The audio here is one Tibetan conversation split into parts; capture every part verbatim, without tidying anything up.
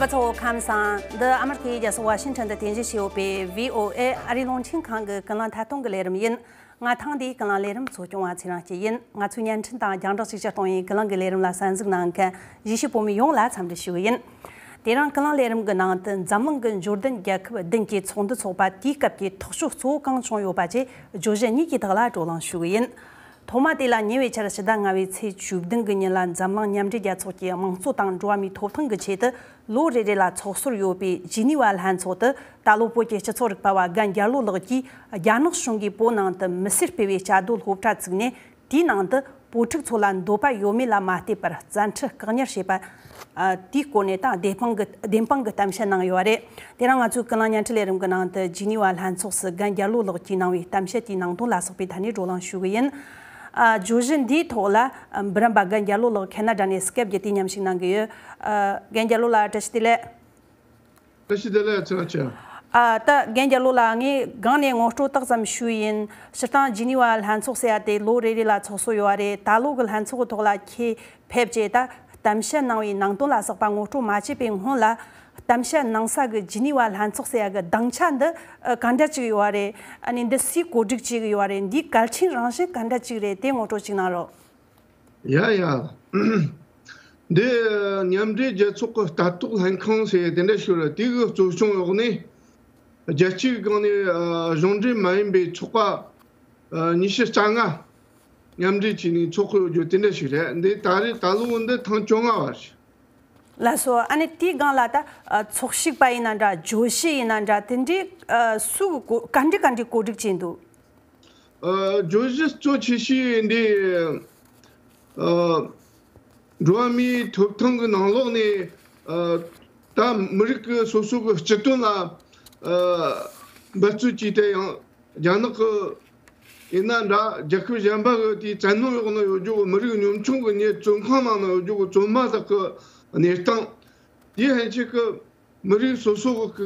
པ་ཚོ་ཁམས་བཟང་། འདི་ཨ་མི་རི་ཀའི་རྒྱལ་ས་ཝ་ཤིང་ཊོན་དུ་རྟེན་གཞི་བྱས་ཡོད་པའི་བྷི་ཨོ་ཨེ་ཨ་རིའི་རླུང་འཕྲིན་ཁང་གི་ཀུན་གླེང་ཐད་གཏོང་གི་ལས་རིམ་ཡིན། ང་ཐེངས་འདིའི་ཀུན་གླེང་ལས་རིམ་གཙོ་སྐྱོང་བ་ཚེ་རིང་སྐྱིད་ཡིན། ང་ཚོའི་བརྙན་འཕྲིན་དང་རྒྱང་བསྒྲགས་ཤུགས་ཆེར་གཏོང་བའི་ཀུན་གླེང་གི་ལས་རིམ་ལ་གསན་གཟིགས་གནང་མཁན་གཞིས་བྱེས་བོད་མི་ཡོངས་ལ་འཚམས་འདྲི་ཞུ་གི་ཡིན། དེ་རིང་ཀུན་གླེང་ལས་རིམ་གྱི་ནང་དུ་འཛམ་གླིང་གི་འབྱོར་ལྡན་རྒྱལ་ཁབ་བདུན་གྱི་ཚོགས་འདུ་འཚོགས་པ་དེའི་སྐབས་ཀྱི་ཐག་གཅོད་གཙོ་བོ་གང་བྱུང་ཡོད་པ་བཅས་བརྗོད་གཞི་གཉིས་ཀྱི་ཐོག་ལ་བགྲོ་གླེང་ཞུ་གི་ཡིན། ཐོག་མ་དེ་ལ་ཉེ་བའི་ཆར་ཕྱི་ཟླ་ལྔ་བའི་ཚེས་བཅུ་བདུན་གྱི་ཉིན་ལ་འཛམ་གླིང་མཉམ་འབྲེལ་རྒྱལ་ཚོགས་ཀྱི་དམངས་གཙོ་དང་འགྲོ་བ་མིའི་ཐོབ་ཐང་གི་ཆེད་དུ་ལོ་རེ་རེ་ལ་ཚོགས་སྲོལ་ཡོད་པའི་ཇི་ནི་ཝ་ལྷན་ཚོགས་དུ་ད་ལོ་བོད་ཀྱི་སྤྱི་ཚོགས་རིག་པ་བ་རྒན་རྒྱ་ལོ་ལགས་ཀྱིས་རྒྱ་ནག་གཞུང་གིས་བོད་ནང་དུ་མི་སེར་སྤེལ་བའི་བཅའ་སྡོད་སློབ་གྲྭ་བཙུགས་ནས། དེའི་ནང་དུ་བོད་ཕྲུག་ཚོ་ལ་འདོད་པ་ཡོད་མེད་ལ་མ་ལྟོས་པར་བཙན་ཁྲིད་བཀག་ཉར་བྱས་པ། ཨ། དེའི་སྐོར་ནས་དང་བདེན་དཔང་གི་བདེན་དཔང་གི་གཏམ་བཤད་གནང་ཡོད་རེད། དེ་རིང་ང་ཚོའི་ཀུན་གླེང་བརྙན་འཕྲིན་ལས་རིམ་གྱི་ནང་དུ་ཇི་ནི་ཝ་ལྷན་ཚོགས་སུ་རྒན་རྒྱ་ལོ་ལགས་ཀྱིས་གནང་བའི་གཏམ་བཤད་དེའི་ནང་དོན་ལ་སོགས་པའི་ཐད་ནས་བགྲོ་གླེང་ཞུ་གི་ཡིན། ཨ། བརྗོད་གཞི་འདིའི་ཐོག་ལ་འབུམ་རམས་པ་རྒན་རྒྱ་ལོ་ལགས་ཁེ་ན་ཌ་ནས་སྐེབ་བརྒྱུད་དེ་མཉམ་ཞུགས་གནང་གི་ཡོད། ཨ། རྒན་རྒྱ་ལོ་ལགས་བཀྲ་ཤིས་བདེ་ལེགས། བཀྲ་ཤིས་བདེ་ལེགས་ཚེ་རིང་སྐྱིད། ཨ། ད་རྒན་རྒྱ་ལོ་ལགས་ངས་སྒང་ནས་ངོ་སྤྲོད་ཏོག་ཙམ་ཞུས་ཡིན། སྤྱིར་བཏང་ཇི་ནི་ཝ་ལྷན་ཚོགས་ཟེར་ཡ་དེ་ལོ་རེ་རེ་ལ་ཚོགས་སྲོལ་ཡོད་རེད། ད་ལོ་གི་ལྷན་ཚོགས་ཀྱི་ཐོག་ལ་ཁྱེད་ཕེབས་བྱས་ད་གཏམ་བཤད་གནང་བའི་ནང་དོན་ལ་སོགས་པ་ངོ་སྤྲོད་མ་བྱས་པའི་སྔོན་ལ། གཏམ་བཤད་གནང་ས་གི་ཇི་ནི་ཝ་ལྷན་ཚོགས་ཟེར་ཡ་གི་སྡིངས་ཆ་འདི་ག་འདྲ་ཅིག་ཡོད་རེད། ཨ་ནི་འདི་སུས་གོ་སྒྲིག་བྱེད་ཀྱི་ཡོད་རེད། འདིའི་གལ་ཆེན་རང་བཞིན་ག་འདྲ་ཅིག་རེད། དེ་ངོ་སྤྲོད་ཅིག་གནང་རོགས། ཡ་ཡ། འདི་མཉམ་འབྲེལ་རྒྱལ་ཚོགས་ཀྱི་ལྟ་རྟོག་ལྷན་ཁང་ཟེར་དེ་འདྲ་ཞིག་རེད། དེ་གི་གཙོ་སྐྱོང་འོག་ནས་རྒྱལ་སྤྱིའི་སྒང་ནས་ཨ་གཞུང་འབྲེལ་མ་ཡིན་པའི་ཚོགས་པ་ཨ་ཉི་ཤུ་རྩ་ལྔ་མཉམ་འབྲེལ་བྱས་ནས་ཚོགས་ཁག་ཡོད་རྒྱུ་དེ་འདྲ་ཞིག་རེད། འདི་ད་རེས་ད་ལོ་འདི་ཐེངས་བཅོ་ལྔ་པ་རེད། ལགས་སོ། ཨ་ནི་དེའི་སྒང་ལ་ད་ཨ་ཚོགས་ཞུགས་པ་ཡིན་ན་འདྲ། བརྗོད་གཞི་ཡིན་ན་འདྲ། དེ་འདྲའི་ཨ་སུ་གི་གོ་ག་འདྲ་ག་འདྲའི་གོ་སྒྲིག་བྱས་འདུག། ཨ་བརྗོད་གཞི་གཙོ་ཆེ་ཤོས་འདི་ཨ་འགྲོ་བ་མིའི་ཐོབ་ཐང་གི་ནང་ལོགས་ནས་ཨ་ད་མི་རིགས་ཀྱི་སོ་སོ་གི་སྤྱི་དོན་ལ་ཨ་འབད་རྩོལ་བྱས་ཏེ། ཡང་རྒྱ་ནག་གི་ཡིན་ན་འདྲ། རྒྱལ་ཁབ་གཞན་པ་གི་དེའི་བཙན་གནོན་འོག་ན་ཡོད་རྒྱུ་གི་མི་རིགས་ཉམ་ཆུང་གི་ཉེ་བཙོན་ཁང་ནང་ན་ཡོད་རྒྱུ་གི་བཙོན་མ་དག་གི་གནས་སྟངས། དེའི་ཕན་ཆད་ཀྱི་མི་རིགས་སོ་སོ་གི་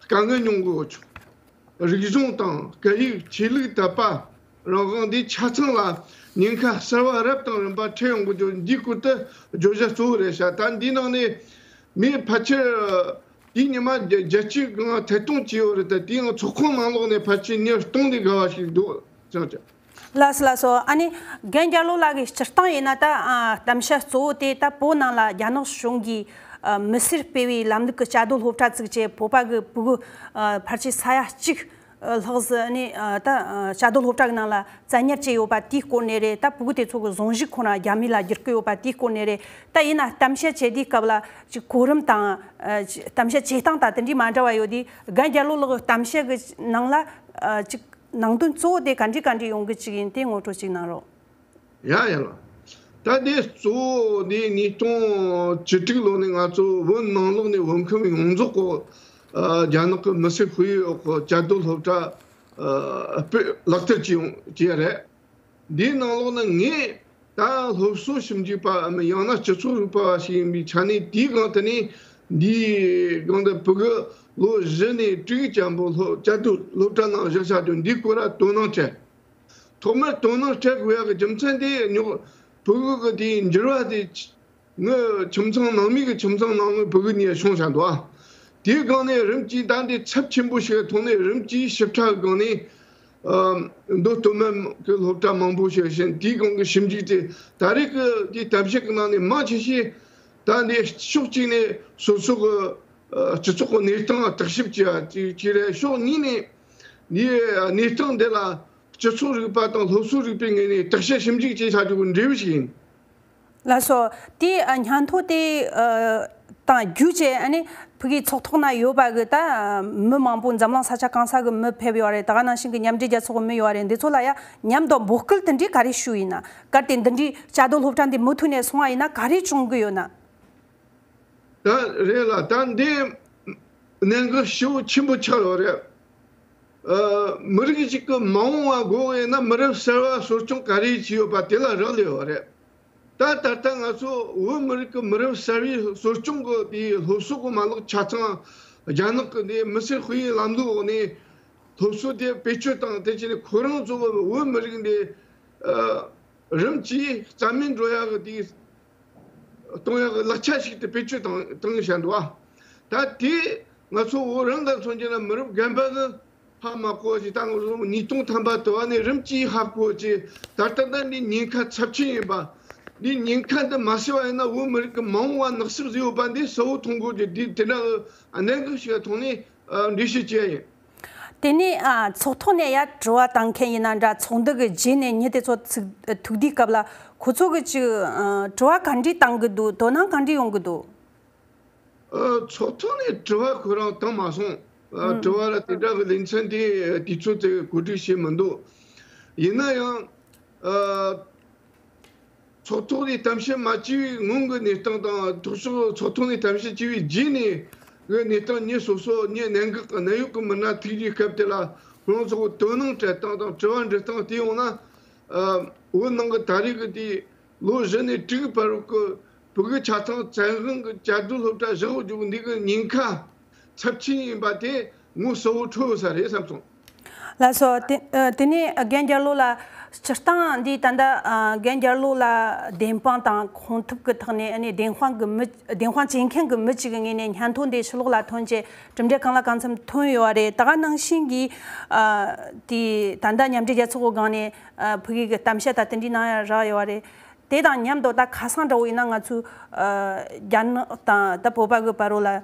དཀའ་ངལ་མྱོང་གི་ཡོད་ཆོག། རིག་གཞུང་དང་སྐད་ཡིག་ཆོས་ལུགས་དད་པ་རང་དབང་འདིའི་ཆ་ཚང་ལ་ཉེན་ཁ་གསར་བ་རབ་དང་རིམ་པ་འཕྲད་ཡོང་གི་འདུག། འདིའི་སྐོར་དུ་བརྗོད་བྱ་གཙོ་བོ་རེད་ཤག། ད་འདིའི་ནང་ནས་མིའི་ཕལ་ཆེར་དེའི་ཉི་མ་རྒྱལ་སྤྱིའི་སྒང་ཐད་གཏོང་བྱས་ཡོད་རེད། ད་དེའི་ནང་ཚོགས་ཁང་ནང་ལོགས་ནས་ཕལ་ཆེར་ཉེར་སྟོང་ལས་བརྒལ་བ་ཞིག་འདུག་ཅང་ཅང་། ལགས་སོ་ལགས་སོ། ཨ་ནི་རྒན་རྒྱ་ལོ་ལགས་ཀྱི་སྤྱིར་བཏང་ཡིན་ན་ད་ཨ་གཏམ་བཤད་གཙོ་བོ་དེ་ད་བོད་ནང་ལ་རྒྱ་ནག་གཞུང་གིས་ཨ་མི་སེར་སྤེལ་བའི་ལམ་ལུགས་ཀྱི་བཅའ་སྡོད་སློབ་གྲྭ་བཙུགས་བྱས། བོད་པ་གི་ཕྲུ་གུ་ཨ་ཕལ་ཆེར་ས་ཡ་གཅིག་ལྷག་ཙམ་ནི་ཨ་ད་ཨ་བཅའ་སྡོད་སློབ་གྲྭ་གི་ནང་ལ་བཙན་ཉར་བྱས་ཡོད་པ་དེའི་སྐོར་ནས་རེད། ད་ཕྲུ་གུ་དེ་ཚོ་གི་གཟུགས་གཞི་ཁོ་རང་རྒྱ་མི་ལ་བསྒྱུར་གི་ཡོད་པ་དེའི་སྐོར་ནས་རེད། ད་ཡིན་ན་གཏམ་བཤད་བྱེད་དུས་སྐབས་ལ་ཅིག་གོ་རིམ་དང་ཨ་ཅིག་གཏམ་བཤད་བྱེད་སྟངས་དང་དེ་འདྲའི་མ་འདྲ་བ་ཡོད་དུས། རྒན་རྒྱ་ལོ་ལགས་གཏམ་བཤད་གི་ནང་ལ་ཨ་ཅིག་ནང་དོན་གཙོ་བོ་དེ་ག་འདྲ་ག་འདྲ་ཡོང་གི་ཅིག་ཡིན་དེ་ངོ་སྤྲོད་ཅིག་གནང་རོགས། ཡ་ཡ་ལ། ད་དེ་གཙོ་བོ་དེ་ཉིས་སྟོང་བཅུ་དྲུག་ལོ་ནས་ང་ཚོ་བོད་ནང་ལོགས་ནས་བོད་ཁམས་ཡོངས་རྫོགས་གོ་ཨ་རྒྱ་ནག་གི་མི་སེར་སྤེལ་ཡུལ་འོག་གི་བཅའ་སྡོད་སློབ་གྲྭ་ཨ་སྤེལ་ལག་བསྟར་བྱས་ཡོང་བྱས་རེད། འདིའི་ནང་ལོགས་ན་ངས་ད་སློབ་གསོ་ཞིབ་འཇུག་པའམ་ཡང་ན་སྤྱི་ཚོགས་རིག་པ་བ་ཞིག་ཡིན་པའི་ཆ་ནས། དེའི་སྒང་དེ་ནས་འདིའི་སྒང་དུ་ཕྲུ་གུ་ལོ་བཞི་ནས་དྲུག་ཙམ་པོ་སློབ་བཅའ་སྡོད་སློབ་གྲྭ་ནང་བཞག་བཞག་དུས། འདིའི་སྐོར་ལ་དོ་སྣང་སྤྲད། ཐོག་མར་དོ་སྣང་སྤྲད་དགོས་ཡག་གི་རྒྱུ་མཚན་དེ། ཉོ་ཕྲུ་གུ་གི་དེའི་འགྱུར་བ་དེ་ངའི་ཁྱིམ་ཚང་ནང་མི་གི་ཁྱིམ་ཚང་ནང་ངའི་ཕྲུ་གུ་གཉིས་བྱུང་བཞག་འདུག་ཨ། དེའི་སྒང་ནས་རིམ་གྱིས་ད་འདི་ཚབས་ཆེན་པོ་ཞིག་མཐོང་ནས། རིམ་གྱིས་ཞིབ་ཕྲ་གི་སྒང་ནས་ཨ་མདོ་སྟོད་སྨད་ཀྱི་སློབ་གྲྭ་མང་པོ་ཞིག་ཕྱིན། དེའི་སྒང་གི་ཞིབ་འཇུག་དེ་ད་རེས་ཀྱི་དེའི་གཏམ་བཤད་ཀྱི་ནང་ནས་མང་ཆེ་ཤོས་ད་འདི་ཕྱོགས་གཅིག་ནས་སོ་སོ་གི་ཨ་སྤྱི་ཚོགས་ཀྱི་གནས་སྟངས་བརྟག་ཞིབ་བྱས་པ་ཅིག་རེད། ཕྱོགས་གཉིས་ནས་འདིའི་གནས་སྟངས་འདི་ལ་སྤྱི་ཚོགས་རིག་པ་དང་སློབ་གསོ་རིག་པའི་ངོས་ནས་བརྟག་དཔྱད་ཞིབ་འཇུག་བྱས་བྱ་རྒྱུ་གི་འབྲས་བུ་ཞིག་ཡིན། ལགས་སོ། དེའི་ཨ་སྙན་ཐོ་དེ་ཨ་དང་བརྒྱུད་བྱས། ཨ་ནི་ཕ་གིའི་ཚོགས་ཐོག་ན་ཡོད་པ་གི་ད་མི་མང་པོ་འཛམ་གླིང་ས་ཆ་གང་ས་གི་མི་ཕེབས་ཡོད་རེད། ད་ག་ནང་བཞིན་གི་མཉམ་འབྲེལ་རྒྱལ་ཚོགས་གི་མི་ཡོད་རེད། འདི་ཚོ་ལ་ཡ་མཉམ་དུ་འབོད་སྐུལ་དེ་འདྲའི་ག་རེ་ཞུས་ཡིན་ན། གལ་ཏེ་འདི་འདྲའི་བཅའ་སྡོད་སློབ་གྲྭ་འདི་མུ་མཐུད་ནས་སོང་བ་ཡིན་ན་ག་རེ་བྱུང་གི་ཡོད་ན། ད་རེད་ལ། ད་འདི་གནད་འགག་ཞེ་པོ་ཆེན་པོ་ཆགས་ཡོད་རེད། ཨ་མི་རིགས་ཤིག་གི་མ་འོངས་པ་དགོས་ཡིན་ན་མི་རབས་གསར་བ་གསོ་སྐྱོང་ག་རེ་བྱས་ཡོད་པ་དེ་ལ་རག་ལས་ཡོད་རེད། ད་ད་ལྟ་ང་ཚོ་བོད་མི་རིགས་ཀྱི་མི་རབས་གསར་བའི་གསོ་སྐྱོང་གི་དེའི་སློབ་གསོ་གི་མ་ལག་ཆ་ཚང་རྒྱ་ནག་གི་འདི་མི་སེར་སྤེལ་ཡུལ་ལམ་ལུགས་འོག་ནས་སློབ་གསོ་དེ་བེད་སྤྱོད་བཏང་། དེ་བྱས་ནས་ཁོ་རང་ཚོ་བོད་མི་རིགས་འདི་ཨ་རིམ་གྱིས་རྩ་མེད་འགྲོ་ཡག་གི་དེའི་གཏོང་ཡག་གི་ལག་ཆ་ཞིག་ཏུ་བེད་སྤྱོད་བཏང་བཏང་བཞག་འདུག་ཨ། ད་དེ་ང་ཚོ་བོད་རང་ག་མཚོན་རྒྱུ་ན་མི་རབས་རྒན་པ་གི་ཧ་མ་གོ་ཅིག་ད་ང་ཚོ་ཉིས་སྟོང་ཐམ་པ་དུ་བ་ནས་རིམ་གྱིས་ཧ་གོ་ཅིག་ད་ལྟ་ད་འདི་ཉེན་ཁ་ཚབས་ཆེན་ཡིན་པ། འདི་ཉེན་ཁ་འདི་མ་སེལ་བ་ཡིན་ན་བོད་མི་རིགས་ཀྱི་མ་འོངས་པ་ནག་སུབ་ཟིག་ཡོད་པ་འདི་གསལ་བོ་མཐོང་གོ་ཅིག་འདི་དེ་འདྲ་གི་གནད་འགག་ཞིག་ཐོག་ནས་འགྲེལ་བཤད་བྱས་ཡིན། དེ་ནས་ཨ་ཚོགས་ཐོག་ནས་ཡར་དྲི་བ་བཏང་མཁན་ཡིན་ན་འདྲ། ཚོགས་འདུ་གི་རྗེས་ནས་མྱི་དེ་ཚོ་ཚུགས་ཐུག་དུས་སྐབས་ལ་ཁོ་ཚོ་གི་ཅིག་ཨ་དྲི་བ་ག་འདྲས་བཏང་གི་འདུག་དོ་སྣང་ག་འདྲས་ཡོང་གི་འདུག་ཨ། ཚོགས་ཐོག་ནས་དྲི་བ་ཁོ་རང་བཏང་མ་སོང་། ཨ། ཨང་། དྲི་བ་ལ་དེ་འདྲ་གི་ལེ་ཚན་དེ་དུས་ཚོད་དེ་གོ་སྒྲིག་བྱས་མི་འདུག་ཡིན་ན་ཡང་། ཨ། ཚོགས་ཐོག་ནས་གཏམ་བཤད་མ་བྱས་པའི་སྔོན་གྱི་གནས་སྟངས་དང་། ཐོག་ཤོག་ཚོགས་ཐོག་ནས་གཏམ་བཤད་བྱས་པའི་རྗེས་ནས་གི་གནས་སྟངས། མྱི་སོ་སོ་མྱི་གནད་འགག་གི་གནད་ཡོད་ཀྱི་མི་སྣ་ཐུག་རྒྱུའི་སྐབས་དེ་ལ་ཁོ་རང་ཚོ་གི་དོ་སྣང་སྤྲད་སྟངས་དང་དྲི་བ་འདྲི་སྟངས་དེ་ཡོང་ན། ཨ། བོད་ནང་གི་ད་རེས་ཀྱི་དེ་ལོ་བཞི་ནས་དྲུག་བར་གྱི་བོད་ཀྱི་ཆ་ཚང་བཙན་དབང་གི་བཅའ་སྡོད་སློབ་གྲྭ་བཞག་འཇུག་འདི་གི་ཉེན་ཁ་ཚབས་ཆེན་ཡིན་པ་དེ་ངོ་གསལ་བོ་འཕྲོད་ཡོད་ས་རེད་བསམ་སོང་། ལགས་སོ། དེ་ཨ་དེ་ནས་རྒན་རྒྱལ་ལོ་ལགས། སྤྱིར་བཏང་འདི་ད་ལྟ་ཨ་རྒན་རྒྱལ་ལོ་ལགས་བདེན་དཔང་དང་ཁུངས་ཐུབ་ཀྱི་ཐོག་ནས། ཨ་ནི་བདེན་དཔང་གི་མི་བདེན་དཔང་བྱེད་མཁན་གྱི་མི་གཅིག་གི་ངོས་ནས་སྙན་ཐོ་འདི་ཕྱི་ལོགས་ལ་ཐོན་རྗེས་གྲུབ་འབྲས་གང་ལ་གང་འཚམ་ཐོན་ཡོད་རེད། ད་ག་ནང་བཞིན་གྱི་ཨ་དེ་ད་ལྟ་མཉམ་འབྲེལ་རྒྱལ་ཚོགས་ཀྱི་སྒང་ནས་ཨ་ཕ་གི་གི་གཏམ་བཤད་ད་དེ་འདྲའི་གནང་ཡ་རག་ཡོད་རེད། དེ་དང་མཉམ་དུ་ད་ཁ་སང་འདྲ་བོ་ཡིན་ན་ང་ཚོའི་ཨ་རྒྱ་ནག་དང་ད་བོད་པ་གི་བར་རོ་ལ་ཨ་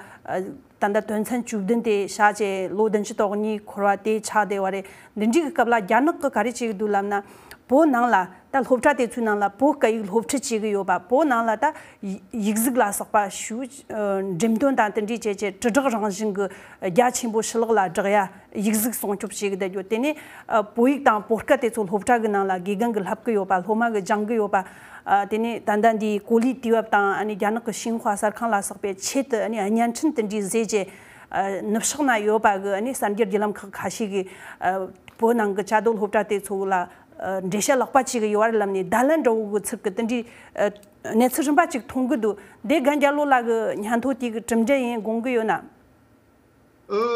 ད་ལྟ་དོན་ཚན་བཅུ་བདུན་དེ་བཞག་བྱས་ལོ་བདུན་ཅུ་དོན་གཉིས་འཁོར་བ་དེ་ཆགས་བསྡད་པ་རེད། འདི་འདྲའི་གི་སྐབས་ལ་རྒྱ་ནག་གི་ག་རེ་བྱེད་ཀྱི་འདུག་ལབ་ན། བོད་ནང་ལ་ད་སློབ་གྲྭ་དེ་ཚོའི་ནང་ལ་བོད་སྐད་ཡིག་སློབ་ཁྲིད་བྱེད་ཀྱི་ཡོད་པ། བོད་ནང་ལ་ད་ཡིག་ཡིག་གཟུགས་ལ་སོགས་པ་ཞུ་ཨ་འགྲེམས་སྟོན་དང་དེ་འདྲའི་བྱས་བྱས་དྲིལ་བསྒྲགས་རང་བཞིན་གྱི་རྒྱ་ཆེན་པོ་ཕྱི་ལོགས་ལ་བསྒྲགས་ཡ། ཡིག་གཟུགས་སྲུང་སྐྱོབ་བྱེད་ཀྱི་བསྡད་རྒྱུ། དེ་ནས་ཨ་བོད་ཡིག་དང་བོད་སྐད་དེ་ཚོ་སློབ་གྲྭ་གི་ནང་ལ་དགེ་རྒན་གྱིས་བསླབ་ཀྱི་ཡོད་པ། སློབ་མ་གིས་སྦྱང་གི་ཡོད་པ། ཨ་དེ་ནས་ད་ལྟ་འདིའི་གོ་ལའི་དུས་བབ་དང་། ཨ་ནི་རྒྱ་ནག་གི་ཤིན་ཧྭ་གསར་ཁང་ལ་སོགས་པའི་ཆེད་དུ་ཨ་ནི་བརྙན་འཕྲིན་དེ་འདྲའི་བཟོས་རྗེས་ཨ་ནུབ་ཕྱོགས་ན་ཡོད་པ་གི་ཨ་ནི་གསར་འགྱུར་བརྒྱུད་ལམ་ཁག་ཁ་ཤས་ཀྱིས་ཨ་བོད་ནང་གི་བཅའ་སྡོད་སློབ་གྲྭ་དེ་ཚོ་ལ་ཨ་འགྲེལ་བཤད་ལྷག་པ་བྱེད་ཀྱི་ཡོད་རེད་ལབ་ནས། བརྡ་ལན་འདྲ་བོ་གི་ཚུལ་གྱིས་དེ་འདྲའི་ཨ་གནས་ཚུལ་རིམ་པ་གཅིག་མཐོང་གི་འདུག་འདི་རྒན་རྒྱལ་ལོ་ལགས་ཀྱི་སྙན་ཐོ་དེ་གི་གྲུབ་འབྲས་ཡིན་དགོངས་ཀྱི་ཡོད་ན། ཨ།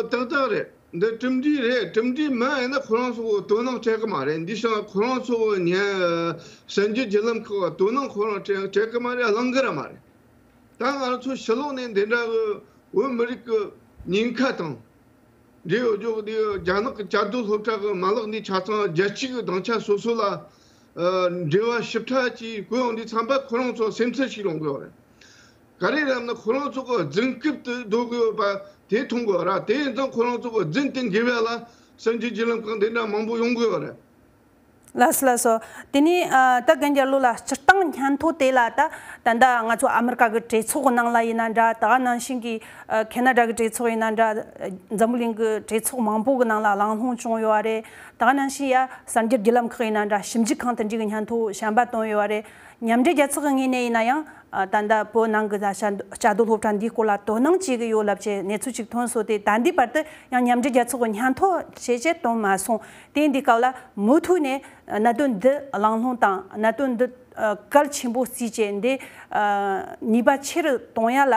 ཏག་ཏག་རེད། འདི་གྲུབ་འབྲས་རེད། གྲུབ་འབྲས་མིན་ཡིན་ན་ཁོ་རང་ཚོ་གི་དོ་སྣང་སྤྲད་གི་མ་རེད། འདི་ཤང་ཁོ་རང་ཚོ་གི་ཉན་གསར་འགྱུར་བརྒྱུད་ལམ་ཁག་གི་དོ་སྣང་ཁོ་རང་སྤྲད་སྤྲད་གི་མ་རེད། གླེང་གི་ར་མ་རེད། ད་ང་རང་ཚོ་ཕྱི་ལོགས་ནས་འདི་འདྲ་གི་བོད་མི་རིགས་ཀྱི་ཉེན་ཁ་དང་འབྲེལ་ཡོད་ཅོག་འདི་རྒྱ་ནག་གི་བཅའ་སྡོད་སློབ་གྲྭ་གི་མ་ལག་འདི་ཆ་ཚང་རྒྱལ་སྤྱི་གི་སྡིངས་ཆ་སོ་སོ་ལ་ཨ་འབྲེལ་བ་ཞིབ་ཕྲ་ཅིག་བཀོད་ཡོང་དུས་ཙམ་པ་ཁོ་རང་ཚོ་སེམས་འཚབ་ཞིག་ཡོང་གི་ཡོད་རེད། ག་རེ་རེད་ན་ཁོ་རང་ཚོ་གི་རྫུན་རྐུབ་ཏུ་སྡོད་དགོས་ཡོད་པ་དེ་མཐོང་དགོས་ར། དེ་ཡིན་ཙང་ཁོ་རང་ཚོ་གི་རྫུན་དེ་འགེབས་ཡ་ལ་གསར་འགྱུར་བརྒྱུད་ལམ་ཁག་འདི་འདྲ་མང་པོ་ཡོང་གི་ཡོད་རེད། ལགས་སོ་ལགས་སོ། དེ་ནས་ཨ་ད་རྒན་རྒྱལ་ལོ་ལགས། སྤྱིར་བཏང་སྙན་ཐོ་དེ་ལ་ད་ད་ལྟ་ང་ཚོ་ཨ་མི་རི་ཀ་གི་གྲོས་ཚོགས་ནང་ལ་ཡིན་ན་འདྲ། ད་ག་ནང་བཞིན་གྱི་ཨ་ཁེ་ན་ཌ་གི་གྲོས་ཚོགས་ཡིན་ན་འདྲ། འཛམ་བུ་གླིང་གི་གྲོས་ཚོགས་མང་པོ་གི་ནང་ལ་གླེང་སློང་བྱུང་ཡོད་རེད། ད་ག་ནང་བཞིན་ཡ་གསར་འགྱུར་བརྒྱུད་ལམ་ཁག་ཡིན་ན་འདྲ། ཞིབ་འཇུག་ཁང་དེ་འདྲའི་གི་སྙན་ཐོ་གཞན་པ་བཏོན་ཡོད་རེད། མཉམ་འབྲེལ་རྒྱལ་ཚོགས་ཀྱི་ངོས་ནས་ཡིན་ན་ཡང་ཨ་ད་ལྟ་བོད་ནང་གི་ད་བཅའ་བཅའ་སྡོད་སློབ་གྲྭ་འདིའི་སྐོར་ལ་དོ་སྣང་བྱེད་ཀྱི་ཡོད་ལབ་བྱས་གནས་ཚུལ་ཅིག་ཐོན་སོང་སྟེ། ད་ལྟའི་བར་དུ་ཡང་མཉམ་འབྲེལ་རྒྱལ་ཚོགས་ཀྱི་སྙན་ཐོ་བྱས་བྱས་བཏོན་མ་སོང་། དེ་འདི་སྐབས་ལ་མུ་མཐུད་ནས་གནད་དོན་འདི་གླེང་སློང་དང་། གནད་དོན་འདི་ཨ་གལ་ཆེན་པོ་བརྩིས་བྱས་འདི་ཨ་ནུས་པ་ཆེ་རུ་གཏོང་ཡ་ལ་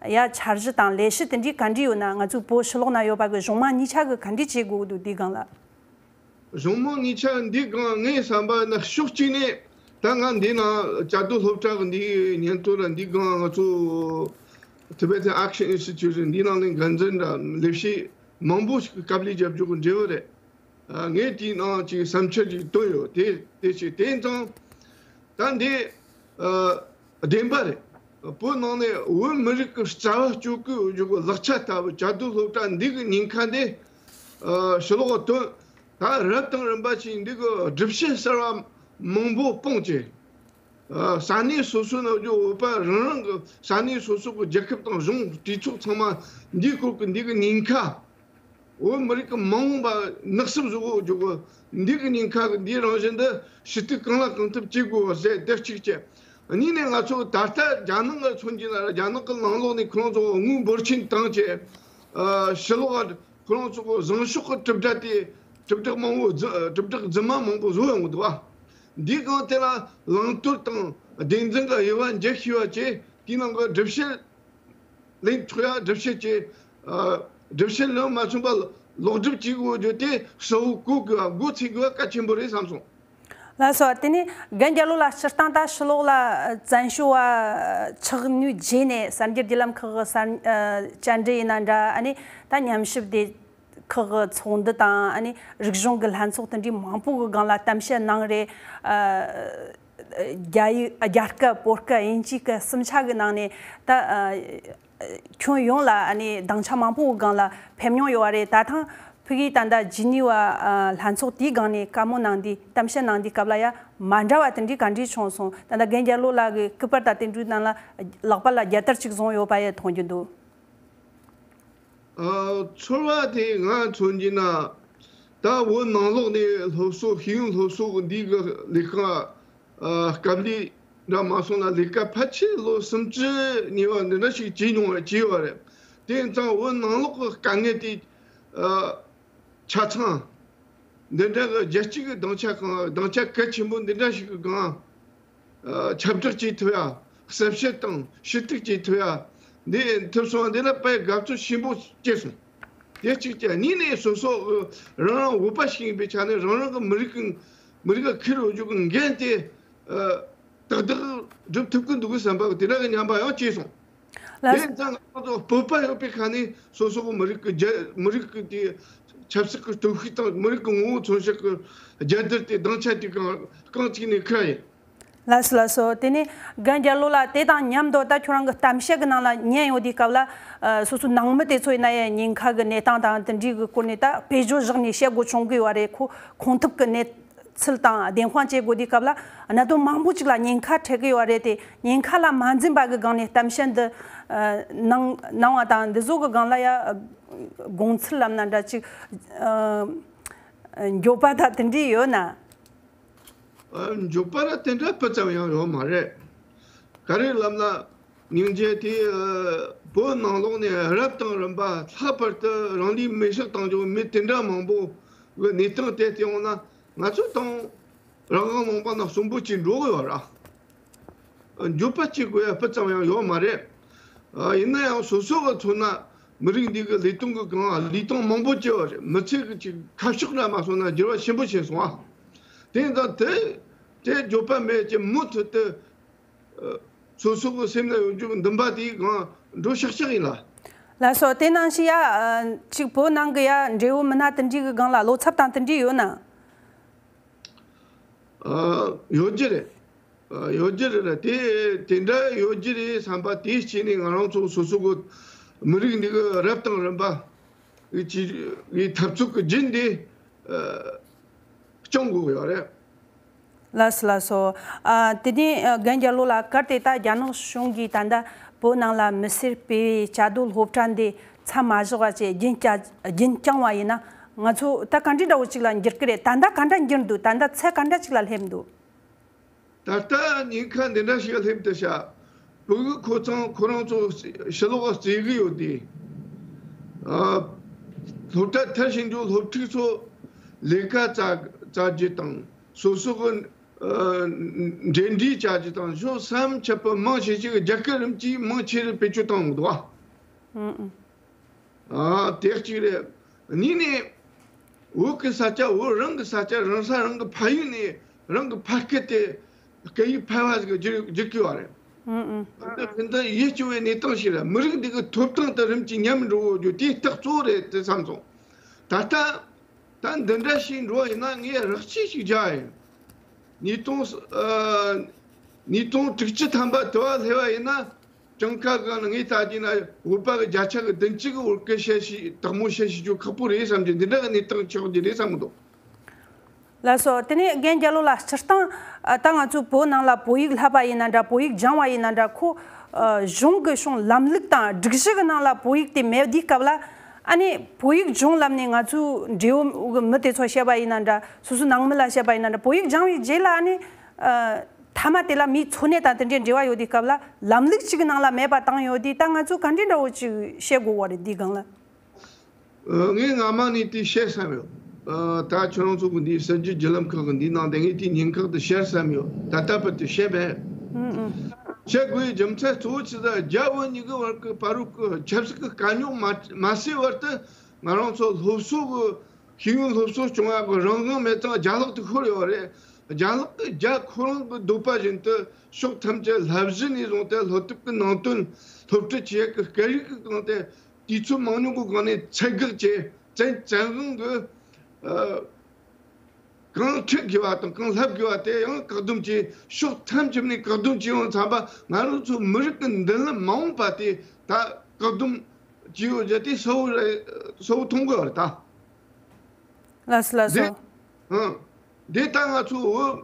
ཡ་འཆར་གཞི་དང་ལས་གཞི་དེ་འདྲའི་ག་འདྲ་ཡོད་ན། ང་ཚོའི་བོད་ཕྱི་ལོགས་ན་ཡོད་པ་གི་གཞུང་མང་གཉིས་ཆ་གི་ག་འདྲ་བྱེད་དགོས་ཀྱི་འདུག་འདིའི་སྒང་ལ། གཞུང་མང་གཉིས་ཆ་འདི་སྒང་ངའི་བསམ་པ་ན་ཕྱོགས་གཅིག་ནས་ད་ང་འདི་ནང་བཅའ་སྡོད་སློབ་གྲྭ་གི་འདི་སྙན་ཐོ་ར་འདི་སྒང་ང་ཚོ་Tibetan Action Institute འདི་ནང་ནས་འགན་འཛིན་ར་ལས་བྱེད་མང་པོ་ཞིག་གི་དཀའ་ལས་རྒྱབ་རྒྱུ་གི་འབྲས་བུ་རེད། ཨ་ངས་དེའི་ནང་ཅིག་བསམ་འཆར་ཅིག་བཏོན་ཡོད། དེ་དེ་ཅིག་དེ་ཙང་། ད་འདི་ཨ་བདེན་པ་རེད། བོད་ནང་ནས་བོད་མི་རིགས་ཀྱི་རྩ་བ་གཅོད་གི་ཡོད་རྒྱུ་གི་ལག་ཆ་ལྟ་བུ་བཅའ་སྡོད་སློབ་གྲྭ་འདི་གི་ཉེན་ཁ་འདི་ཨ་ཕྱི་ལོགས་བཏོན། ད་རབས་དང་རིམ་པ་ཅིག་འདི་གི་སྒྲུབ་བྱེད་གསར་བ་མང་པོ་སྤུངས་བྱས། ཨ་ས་གནས་སོ་སོ་ནང་བརྗོད་བོད་པ་རང་རང་གི་ས་གནས་སོ་སོ་གི་རྒྱལ་ཁབ་དང་གཞུང་གྲོས་ཚོགས་ཚང་མ་འདིའི་སྐོར་གི་འདི་གི་ཉེན་ཁ། བོད་མི་རིགས་ཀྱི་མ་འོངས་པ་ནག་སུབ་བཟོ་གི་འཇུག་གི་འདི་གི་ཉེན་ཁ་གི་འདིའི་རང་བཞིན་འདི་ཞུ་གཏུག་གང་ལ་གང་ཐུབ་བྱེད་དགོས་པ་ཟེར་དེ་གཅིག་བྱས། གཉིས་ནས་ང་ཚོ་ད་ལྟ་རྒྱ་ནག་གི་མཚོན་གྱི་ན་རྒྱ་ནག་གི་ནང་ལོགས་ནས་ཁོ་རང་ཚོ་དངུལ་འབོར་ཆེན་བཏང་བྱས། ཨ་ཕྱི་ལོགས་ཁོ་རང་ཚོ་གི་བཟང་ཕྱོགས་ཀྱི་གྲུབ་འབྲས་དེ་གྲུབ་འབྲས་མང་པོ་རྫུ་གྲུབ་འབྲས་རྫུན་མ་མང་པོ་བཟོ་ཡོང་གི་འདུག་བ། འདིའི་སྒང་དེ་ལ་བླང་དོར་དང་བདེན་འཛིན་གྱི་དབྱེ་བ་འབྱེད་ཤེས་པ་བྱས། དེའི་ནང་གི་སྒྲུབ་བྱེད་ལེན་ཐུབ་ཡ། སྒྲུབ་བྱེད་ཀྱི་ཨ་སྒྲུབ་བྱེད་ལེན་མ་ཚུགས་པ་ལོག་སྒྲུབ་བྱེད་དགོས་རྒྱུ་དེ་གསལ་བོ་གོ་དགོས་པ། མགོ་ཚོས་དགོས་པ་གལ་ཆེན་པོ་རེད་བསམ་སོང་། ལགས་སོ། དེ་ནས་རྒན་རྒྱལ་ལོ་ལགས། སྤྱིར་བཏང་ད་ཕྱི་ལོགས་ལ་བཙན་བྱོལ་བ་ཆགས་ནུས་རྗེས་ནས་གསར་འགྱུར་བརྒྱུད་ལམ་ཁག་གི་གསར་ཨ་བཅར་འདྲི་ཡིན་ན་འདྲ། ཨ་ནི་ད་ཉམས་ཞིབ་སྡེ་ཁག་གི་ཚོགས་འདུ་དང་། ཨ་ནི་རིག་གཞུང་གི་ལྷན་ཚོགས་དེ་འདྲའི་མང་པོ་གི་སྒང་ལ་གཏམ་བཤད་གནང་རེད། ཨ་རྒྱ་ཡིག་རྒྱ་སྐད་བོད་སྐད་དབྱིན་ཇིའི་སྐད་གསུམ་ཆ་གི་ནང་ནས་ད་ཨ་ཁྱོན་ཡོངས་ལ་ཨ་ནི་སྡིངས་ཆ་མང་པོའི་སྒང་ལ་ཕེབས་མྱོང་ཡོད་པ་རེད། ད་ཐེངས་ཕ་གིའི་ད་ལྟ་ཇི་ནི་ཝ་ཨ་ལྷན་ཚོགས་དེའི་སྒང་ནས་བཀའ་མོལ་གནང་དུས། གཏམ་བཤད་གནང་དུས་སྐབས་ལ་ཡང་མ་འདྲ་བ་དེ་འདྲའི་ག་འདྲས་བྱུང་སོང་། ད་ལྟ་རྒན་རྒྱལ་ལོ་ལགས་ཀྱི་སྐུ་པར་དང་དེ་འདྲའི་ནང་ལ་ལག་པ་ལ་རྒྱལ་དར་ཅིག་བཟུང་ཡོད་པ་ཡང་མཐོང་རྒྱུ་འདུག་ཨ། ཚོར་བ་དེ་ང་མཚོན་གྱི་ན། ད་བོད་ནང་ལོགས་ནས་སློབ་གསོ། ཤེས་ཡོན་སློབ་གསོ་གི་འདི་གི་ལས་ཀ། ཨ། སྐབས་ལས་འདྲ་མ་སོང་ན་ལས་ཀ་ཕལ་ཆེར་ལོ་སུམ་ཅུ་ཉེ་བ་འདི་འདྲ་ཞིག་བྱས་མྱོང་བ་བྱས་ཡོད་རེད། དེ་ཡིན་ཙང་བོད་ནང་ལོགས་ཀྱི་དཀའ་ངལ་དེ། ཨ། ཆ་ཚང་འདི་འདྲ་གི་རྒྱལ་སྤྱི་གི་སྡིངས་ཆ་གང་། སྡིངས་ཆ་གལ་ཆེན་པོ་འདི་འདྲ་ཞིག་གི་སྒང་། ཨ། ཁྱབ་བསྒྲགས་བྱེད་ཐུབ་ཡ། གསལ་བཤད་དང་ཞུ་གཏུག་བྱེད་ཐུབ་ཡ། འདི་ཐུབ་སོང་། འདི་ལ་དཔེ་དགའ་ཚོར་ཆེན་པོ་སྐྱེས་སོང་། དེ་གཅིག་བྱས། གཉིས་ནས་སོ་སོ་གི་རང་རང་བོད་པ་ཞིག་ཡིན་པའི་ཆ་ནས་རང་རང་གི་མི་རིགས་ཀྱི། མི་རིགས་ཀྱི་ཁེར་རོ་རྒྱུ་གི་འགན་དེ། ཨ། ཏག་ཏག་སྒྲུབ་ཐུབ་ཀྱི་འདུག་གི་བསམ་པ་དེ་འདྲ་གི་ཉམས་པ་ཡང་སྐྱེས་སོང་། ལགས། དེ་ཙང་ང་ཚོ་བོད་པ་ཡོད་པའི་ཁ་ནས་སོ་སོ་གི་མི་རིགས་ཀྱི་རྒྱ། མི་རིགས་ཀྱི་དེ་ཆབ་སྲིད་ཀྱི་སྟོབས་ཤུགས་དང་མི་རིགས་ཀྱི་ངོ་བོ་མཚོན་བྱེད་ཀྱི་རྒྱལ་དར་དེ་སྡིངས་ཆ་དེ་གང་གང་ཅིག་ནས་ཁུར་ཡིན། ལགས་སོ། ལགས་སོ། དེ་ནས་རྒན་རྒྱལ་ལོ་ལགས། དེ་དང་མཉམ་དུ་ད་ཁྱོད་རང་གི་གཏམ་བཤད་ཀྱི་ནང་ལ་ཉན་ཡོང་དུས་སྐབས་ལ། ཨ། སོ་སོའི་ནང་མི་དེ་ཚོ་ཡིན་ན་ཡང་ཉེན་ཁ་གི་གནས་སྟངས་དང་དེ་འདྲའི་གི་སྐོར་ནས་ད་དཔེ་བརྗོད་བཞག་ནས་བཤད་དགོས་བྱུང་གི་ཡོད་རེད། ཁོ་ཁོང་ཐུབ་ཀྱི་གནས་ཚུལ་དང་བདེན་དཔང་བྱེད་དགོས་དུས་སྐབས་ལ། གནད་དོན་མང་པོ་ཅིག་ལ་ཉེན་ཁ་འཕྲད་ཀྱི་ཡོད་རེད་དེ། ཉེན་ཁ་ལ་མ་འཛེམས་པ་གི་སྒང་ནས་གཏམ་བཤད་འདི་ཨ་གནང་གནང་བ་དང་། འདི་ཚོ་གི་སྒང་ལ་ཡ་དགོངས་ཚུལ་ལབ་ན་འདྲ་ཅིག་ཨ་འགྱོད་པ་དང་དེ་འདྲའི་ཡོད་ན། ཨ། འགྱོད་པ་ར་དེ་འདྲ་སྤུ་ཙམ་ཡང་ཡོད་མ་རེད། ག་རེ་ལབ་ན། སྙིང་རྗེ་དེ། ཨ། བོད་ནང་ལོགས་ནས་རབ་དང་རིམ་པ་ལྷག་པར་དུ་རང་ལུས་མེར་སྲེག་བཏང་རྒྱུ་མི་དེ་འདྲ་མང་པོ་གི་གནས་སྟངས་དེ་བལྟས་ཡོང་ན། ང་ཚོ་དང་རང་དབང་ལུང་པ་ན་གསོན་པོ་ཅིག་འགྲོ་གི་ཡོད་ར། འགྱོད་པ་སྐྱེ་དགོས་ཡ་སྤུ་ཙམ་ཡང་ཡོད་མ་རེད། ཨ། ཡིན་ན་ཡང་སོ་སོ་གི་མཚོན་ན་མི་རིགས་འདི་གི་ལས་དོན་གི་སྒང་ལས་དོན་མང་པོ་བྱས་པ་རེད། མི་ཚེ་གི་ཅིག་ཁ་ཕྱོགས་འདྲ་མ་སོང་ན་འགྱུར་བ་ཆེན་པོ་ཕྱིན་སོང་ཨ། དེ་ཡིན་ཙང་དེ་དེ་འགྱོད་པ་མེད་ཀྱི་མུ་མཐུད་དུ། ཨ། སོ་སོ་གི་སེམས་ན་ཡོད་རྒྱུ་གི་འདུན་པ་དེའི་སྒང་འགྲོ་ཤག་ཤག་ཡིན་ལ། ལགས་སོ། དེ་ནང་བཞིན་ཡ། ཨ། ཅིག་བོད་ནང་གི་ཡ་འབྲེལ་ཡོད་མི་སྣ་དེ་འདྲའི་གི་སྒང་ལ་བློ་འཚབ་དང་དེ་འདྲའི་ཡོད་ན། ཨ། ཡོད་རྒྱུ་རེད། ཨ། ཡོད་རྒྱུ་རེད་ལ། དེ་དེ་འདྲ་ཡོད་རྒྱུ་རེད་བསམ་པ་དེའི་རྐྱེན་ནས་ང་རང་ཚོ་སོ་སོ་གི་མི་རིགས་འདི་གི་རབ་དང་རིམ་པ་གི་ཅི་གི་འཐབ་རྩོད་ཀྱི་རྒྱུན་དེ། ཨ། སྐྱོང་དགོས་ཀྱི་ཡོད་རེད། ལགས་སོ། ལགས་སོ། ཨ། དེ་ནས་ཨ་རྒན་རྒྱལ་ལོ་ལགས། གལ་ཏེ་ད་རྒྱ་ནག་གཞུང་གིས་ད་ལྟ་བོད་ནང་ལ་མི་སེར་སྤེལ་བའི་བཅའ་སྡོད་སློབ་གྲྭ་འདི་མཚམས་མ་བཞག་པ་བཅས་རྒྱུན་བསྐྱ- རྒྱུན་བསྐྱངས་པ་ཡིན་ན། ང་ཚོ་ད་ག་འདྲའི་འདྲ་བོ་ཅིག་ལ་འགྱུར་གི་རེད། ད་ལྟ་ག་འདྲ་འགྱུར་འདུག་ད་ལྟ་ཚད་ག་འདྲ་ཅིག་ལ་སླེབས་འདུག་ད་ལྟ་ཉེན་ཁ་འདི་འདྲ་ཞིག་སླེབས་འདུག་ཤག་བོད་ཀྱི་ཁོ་ཚང་ཁོ་རང་ཚོ་ཕྱི་ལོགས་ལ་བརྩི་གི་ཡོད་དེ། ཨ། སློབ་གྲྭ་མཐར་ཕྱིན་རྒྱུ་སློབ་ཕྲུག་ཚོ་ལས་ཀ་བཙལ་བཙལ་རྒྱུ་དང་། སོ་སོ་གི་ཨ་འབྲེལ་འདྲིས་བྱ་རྒྱུ་དང་། ཕྱོགས་མཚམས་ཆད་པ་མང་ཆེ་ཞིག་རྒྱ་སྐད་རིམ་གྱིས་མང་ཆེ་རུ་བེད་སྤྱོད་བཏང་འདུག་ཨ། ཨ། དེ་གཅིག་རེད། གཉིས་ནས་བོད་ཀྱི་ས་ཆ། བོད་རང་གི་ས་ཆ། རང་ས་རང་གི་ཕ་ཡུལ་ནས་རང་གི་ཕ་སྐད་དེ་སྐད་ཡིག་ཕལ་བ་ཞིག་བསྒྱུར་བསྒྱུར་གྱི་ཡོད་རེད། ཨ་ནི་དེ་འདྲ་ཡིད་སྐྱོ་བའི་གནས་སྟངས་ཤིག་རེད། མི་རིགས་འདི་གི་ཐོབ་ཐང་དེ་རིམ་གྱིས་ཉམས་འགྲོ་རྒྱུ་དེ་རྟགས་གཙོ་བོ་རེད་དེ་བསམ་སོང་། ད་ལྟ། ད་འདི་འདྲ་ཞིག་འགྲོ་བ་ཡིན་ན་ངས་རགས་ཅི་ཞིག་རྒྱག་ཡིན། ཉིས་སྟོང་ཨ་ཉིས་སྟོང་དྲུག་ཅུ་ཐམ་པ་དུ་བ་སླེབས་པ་ཡིན་ན། གྲངས་ཀ་གང་ལ་ངས་ལྟ་རྒྱུ་ན་བོད་པ་གི་བརྒྱ་ཆ་གི་བདུན་ཅུ་གི་བོད་སྐད་བཤད་ཤེས། དག་མོ་བཤད་ཤེས་རྒྱུ་ཁག་པོ་རེད་བསམ་གྱི། འདི་འདྲ་གི་གནས་སྟངས་ཆགས་རྒྱུ་རེད་བསམ་གི་འདུག་ལགས་སོ། དེ་ནས་རྒན་རྒྱལ་ལོ་ལགས། སྤྱིར་བཏང་ཨ་ད་ང་ཚོས་བོད་ནང་ལ་བོད་ཡིག་བསླབ་པ་ཡིན་ན་འདྲ། བོད་ཡིག་སྦྱང་བ་ཡིན་ན་འདྲ། ཁོ་ཨ་གཞུང་གི་གཞུང་ལམ་ལུགས་དང་སྒྲིག་གཞི་གི་ནང་ལ་བོད་ཡིག་དེ་མེད་དུས་སྐབས་ལ། ཨ་ནི་བོད་ཡིག་སྦྱོང་ལམ་ནས་ང་ཚོའི་འབྲེལ་ཡོད་མི་དེ་ཚོ་བཤད་པ་ཡིན་ན་འདྲ། སོ་སོའི་ནང་མི་ལ་བཤད་པ་ཡིན་ན་འདྲ། བོད་ཡིག་སྦྱང་བའི་རྗེས་ལ་ཨ་ནི་ཨ་མཐའ་མ་དེ་ལ་མིའི་འཚོ་གནས་དང་དེ་འདྲའི་འབྲེལ་བ་ཡོད་དུས་སྐབས་ལ། ལམ་ལུགས་གཅིག་གི་ནང་ལ་མེད་པ་བཏང་ཡོད་དུས། ད་ང་ཚོས་ག་འདྲའི་འདྲ་བོ་ཅིག་བཤད་དགོས་པ་རེད་འདིའི་སྒང་ལ། ཨ། ངས་སྔ་མ་ནས་དེ་བཤད་བསམ་ཡོད། ཨ། ད་ཁྱོད་རང་ཚོ་གི་འདིའི་གསར་འགྱུར་བརྒྱུད་ལམ་ཁག་གི་འདིའི་ནང་དེ་ངས་དེ་ཉིན་ཁག་ཏུ་བཤད་བསམ་ཡོད། ད་ལྟ་བར་དུ་བཤད་མེད། ཨང་། ཨང་། བཤད་དགོས་པའི་རྒྱུ་མཚན་གཙོ་བོ་ཆི་ཟེར། རྒྱ་བོད་གཉིས་ཀྱི་བར་གྱི་བར་དུ་གི་ཆབ་སྲིད་ཀྱི་དཀའ་རྙོག་མ་མ་སེལ་བར་དུ། ང་རང་ཚོ་སློབ་གསོ་གི་ཤེས་ཡོན་སློབ་གསོ་སྐྱོང་ཡག་གི་རང་དབང་མེད་ཙང་རྒྱ་ལག་ཏུ་ཤོར་ཡོད་རེད། རྒྱ་ལག་གི་རྒྱ་ཁོ་རང་གི་འདོད་པ་བཞིན་དུ་ཕྱོགས་ཐམས་ཅད་བསླབ་གཞི་ནས་བཟུང་སྟེ་སློབ་དེབ་ཀྱི་ནང་དོན། སློབ་ཁྲིད་བྱེད་ཡག་གི་སྐད་ཡིག་གི་སྒང་དེ་དུས་ཚོད་མང་ཉུང་གི་སྒང་ནས་ཚད་བཀག་བྱས། བཙན་བཙན་དབང་གི་ཨ་གང་ཁྲིད་དགོས་པ་དང་གང་བསླབ་དགོས་པ་དེ་ཡང་བཀག་སྡོམ་བྱས། ཕྱོགས་ཐམས་ཅད་ནས་བཀག་སྡོམ་བྱས་ཡོང་ཙམ་པ། ང་རང་ཚོ་མི་རིགས་ཀྱི་མདུན་ལམ་མ་འོངས་པ་དེ་ད་བཀག་སྡོམ་བྱས་ཡོད་རྒྱུ་དེ་གསལ་བོ་རེད། གསལ་བོ་མཐོང་གི་ཡོད་རེད་ད། ལགས་སོ་ལགས་འདི། སོ། ཨང་། འདི་ལྟ་ང་ཚོ་བོད་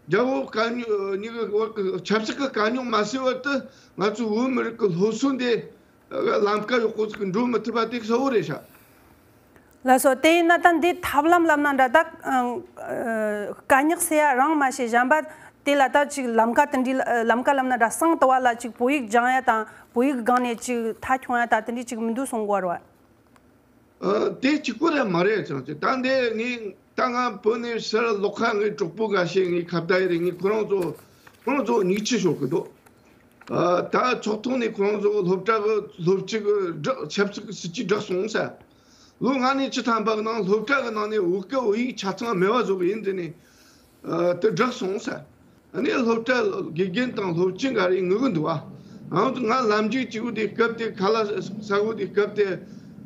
རྒྱལ་པོ་དཀའ་རྙོག་གཉིས་ཀྱི་བར་གྱི་ཆབ་སྲིད་ཀྱི་དཀའ་རྙོག་མ་སེལ་བར་དུ་ང་ཚོའི་བོད་མི་རིགས་ཀྱི་སློབ་གསོ་འདི་ལམ་ཀ་ཡག་པོ་ཟིག་འགྲོ་མི་ཐུབ་པ་དེ་གསལ་བོ་རེད་ཤག་ལགས་སོ། དེ་ཡིན་ན་ད་འདི་ཐབས་ལམ་ལབ་ན་འདྲ། ད་ཨང་། ཨ། དཀའ་རྙོག་སེལ་ཡ་རང་མ་ཤེས། གཞན་པ་དེ་ལ་ད་ཅིག་ལམ་ཀ་དེ་འདྲའི་ལམ་ཀ་ལབ་ན་འདྲ། གསང་དུ་བ་ལ་ཅིག་བོད་ཡིག་སྦྱང་ཡ་དང་བོད་ཡིག་སྒང་ནས་ཅིག་མཐའ་འཁྱོངས་ཡ་ད་དེ་འདྲའི་ཅིག་མི་འདུག་གསུང་གི་ཡོད་རེད་བ། ཨ། དེ་གཅིག་པུ་རེད་མ་རེད། ཙང་ཅི་ད་འདི་ངས་ད་ང་བོད་ནས་ཕྱིར་ལོག་ཁ་ངའི་གྲོགས་པོ་འགའ་ཤས། ངའི་ཁ་བརྡ་ཡི་རེད། ངས་ཁོ་རང་ཚོ་ཁོ་རང་ཚོ་ཉིག་ཆི་ཤོར་གི་འདུག་ཨ། ད་ཚོགས་ཐོག་ནས་ཁོ་རང་ཚོ་སློབ་གྲྭ་གི་སློབ་སྤྱི་གི་བསྒྲགས། ཆབ་སྲིད་ཀྱི་སྲིད་ཇུས་བསྒྲགས་སོང་ཟེར། ལོ་ལྔ་ནས་བཅུ་ཐམ་པ་གི་ནང་སློབ་གྲྭ་གི་ནང་ནས་བོད་སྐད་བོད་ཡིག་ཆ་ཚང་མེད་པ་བཟོ་གི་ཡིན་ཟེར་ནས། ཨ། དེ་བསྒྲགས་སོང་ཟེར། ཨ་ནི་སློབ་གྲྭ་དགེ་རྒན་དང་སློབ་སྤྱི་འགའ་རེས་ངུ་གི་འདུག་བ། ང་ང་ལམ་འཇུག་བྱེད་དུས་སྐབས་དེ། ཁ་ལག་ཟ་དུས་སྐབས་དེ་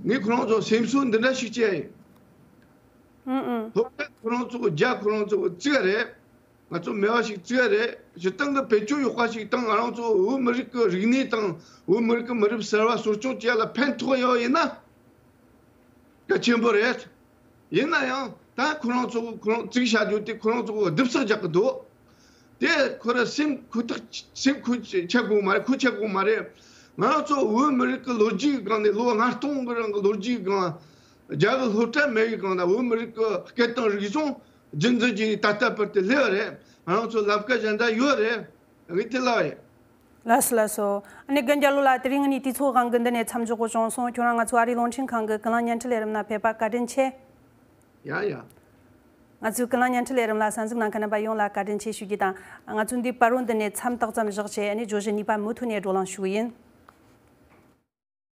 ངས་ཁོ་རང་ཚོ་སེམས་གསོ་འདི་འདྲ་ཞིག་བྱས་ཡིན། ཨུ་ཨུ། སློབ་གྲྭ་ཁོ་རང་ཚོ་རྒྱ་ཁོ་རང་ཚོ་བཙུགས་རེད། ང་ཚོ་མེད་པ་ཞིག་བཙུགས་རེད། སྤྱིར་བཏང་གི་བེད་སྤྱོད་ཡག་པ་ཞིག་དང་། ང་རང་ཚོ་བོད་མི་རིགས་ཀྱི་རིག་གནས་དང་བོད་མི་རིགས་ཀྱི་མི་རབས་གསར་བ་གསོ་སྐྱོང་བྱེད་ཡ་ལ་ཕན་ཐོགས་ཡོད་ཡིན་ན། གལ་ཆེན་པོ་རེད། ཡིན་ན་ཡང་ད་ཁོ་རང་ཚོ་ཁོ་རང་བཙུགས་བྱ་རྒྱུ་དེ་ཁོ་རང་ཚོ་རྡབ་གསིག་རྒྱག་གི་འདུག་དེ་ཁོ་ར་སེམས་ཁོ་ཐག་སེམས་ཁོ་ཆག་དགོས་མ་རེད། ཁོ་ཆག་དགོས་མ་རེད། ང་རང་ཚོ་བོད་མི་རིགས་ཀྱི་ལོ་རྒྱུས་སྒང་ནས་ལོ་ལྔ་སྟོང་གི་རིང་གི་ལོ་རྒྱུས་སྒང་། རྒྱ་གི་སློབ་གྲྭ་མེད་པའི་སྒང་ན་བོད་མི་རིགས་ཀྱི་སྐད་དང་རིག་གཞུང་རྒྱུན་འཛིན་བྱས་ནས་ད་ལྟ་བར་དུ་སླེབས་པ་རེད། ང་རང་ཚོ་ལམ་ཀ་གཞན་དག་ཡོད་རེད། ངས་དེ་ལབ་པ་ཡིན། ལགས་སོ་ལགས་སོ། ཨ་ནི་རྒན་རྒྱལ་ལོ་ལགས། དེ་རིང་ངས་དུས་ཚོད་གང་གི་འདི་ནས་མཚམས་འཇོག་དགོས་བྱུང་སོང་། ཁྱོད་རང་ང་ཚོ་ཨ་རིའི་རླུང་འཕྲིན་ཁང་གི་ཀུན་གླེང་བརྙན་འཕྲིན་ལས་རིམ་ལ་ཕེབས་པ་བཀའ་དྲིན་ཆེ། ཡ་ཡ། ང་ཚོའི་ཀུན་གླེང་བརྙན་འཕྲིན་ལས་རིམ་ལ་གསན་གཟིགས་གནང་མཁན་རྣམ་པ་ཡོངས་ལ་བཀའ་དྲིན་ཆེ་ཞུ་རྒྱུ་དང་། ང་ཚོའི་འདིའི་པར་རིས་འདི་ནས་མཚམས་ཏག་ཙམ་བཞག་བྱས། ཨ་ནི་བརྗོད་གཞི་གཉིས་པ་མུ་མཐུད་ནས་བགྲོ་གླེང་ཞུ་གི་ཡིན།